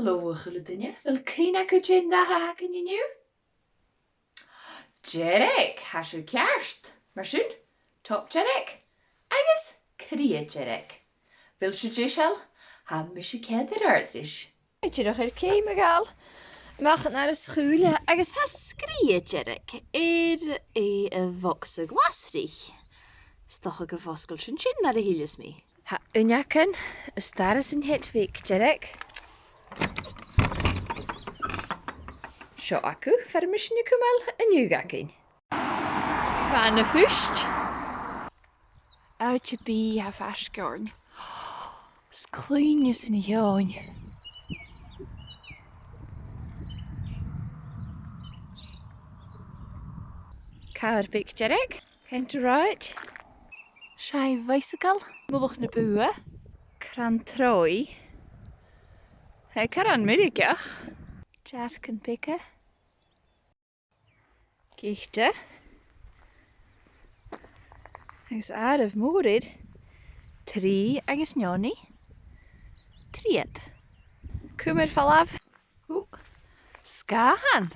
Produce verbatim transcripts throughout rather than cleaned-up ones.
Halò a h-uile duine, a bheil cuimhne agaibh dè an dath a th' againn an-diugh? Dearg, tha sibh ceart. Mar sin, top dearg agus cridhe dearg. A bheil sibh deiseil? Tha mise ceud air àrd ris. Dìreach air ceum a ghabhail a-mach an àrd-sgoil agus tha sgrìob dearg air a' bhogsa glasraich. 'S dòcha gum fosgail sinn sin nuair a thilleas mi. Tha uinneagan as t-àrd san t-seit bheag dearg. Seo agaibh far am bi sinn a' cumail an fhuair againn. Bha na phuist. Àite-bìdh a tha faisg oirnn. 'S cluinn sinn an fheadhainn. Càr beag dearg. Ceann an rathaid. Seo bicycle. Mullach na bùtha. Crann-treabhaidh. Tha e caran meirgeach. Dearcan beaga. Geata. Agus àireamh mòr air. Trì agus neoni. Trithead. Cùm air falbh. Ù, sgàthan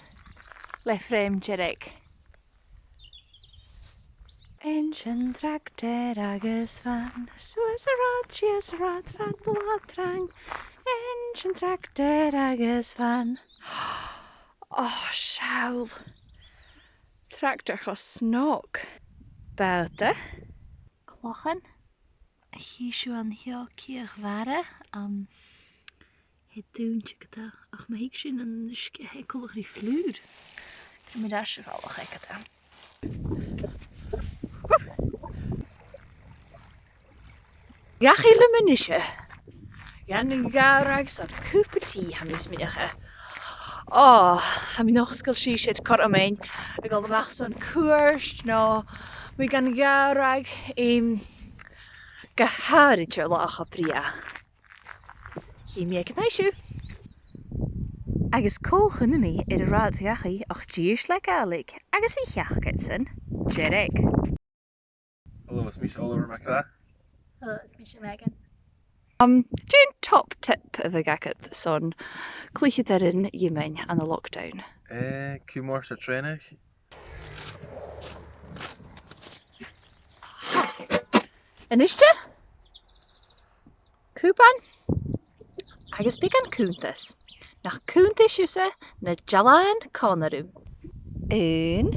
le frèam dearg. Einnsean, tractar agus van, suas an rathad, sìos an rathad, fad an latha trang. Einnsean, tractar agus van. Ò, seall. Tractar cho snog. Bàta. Clachan. A chì sibh an seo, cìoch-mhara, um, tha e dùinte co-dhiù, ach ma thig sinn an uisge, tha e coltach ri flùr. Tha mi air ais a' bhalach aige. Dhachaigh leam a-nise. Dhan gheamhradh son cupa tì, tha mi a' smaoineachadh. Ò, tha mi an dòchas gu bheil sibhse air cothrom fhaighinn a' dol a-mach son cuairt, no mu dhan gheamhradh, em, gu h-àraidh air latha cho brèagha. Chì mi agaibh an seo. Agus cò chunna mi air an rathad dhachaigh ach dithis le Gàidhlig agus a sheacaid-san dearg. Hello, is mise Oliver MacLeod. Hello, is mise Megan. Um, dè an top tip a bhiodh agad son cluicheadairean iomain ann an lockdown? Eh, cùm ort sa trèanadh. A-niste? Cupan agus beagan cunntais. Nach cunntais thusa na dealbhan còmhla rium. Aon,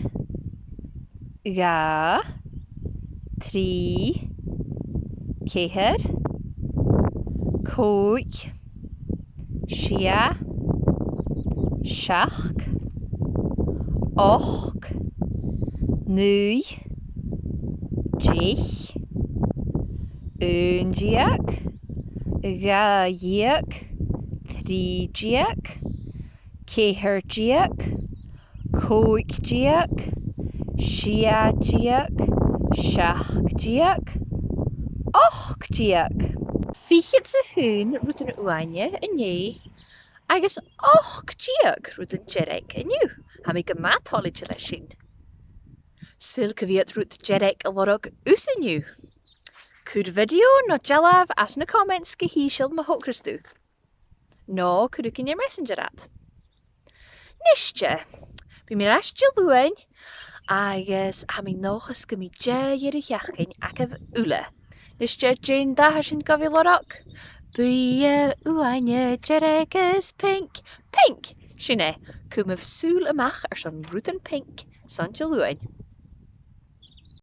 dhà, trì, ceithir, còig, sia, seachd, ochd, naoi, deich, aon deug, dhà dheug, trì deug, ceithir deug, còig deug, sia deug, seachd deug, ochd deug. Fichead 's a h-aon rudan uaine an-dè agus ochd deug rudan dearg an-diugh. Tha mi gu math toilichte leis sin. Saoil cia mheud rud dearg a lorg thusa an-diugh? Cuir video no dealbh anns na comments gu h-ìosal ma thogras tu. No cuir thugainn air Messenger iad. Nise, bidh mi air ais Diluain, agus tha mi an dòchas gum bi deagh dheireadh-sheachdain agaibh uile. Nise, dè an dath a tha sinn gu bhith a' lorg? Buidhe, uaine, dearg is pinc. Pinc! Sin e, cumaibh sùil a-mach airson rudan pinc son Diluain.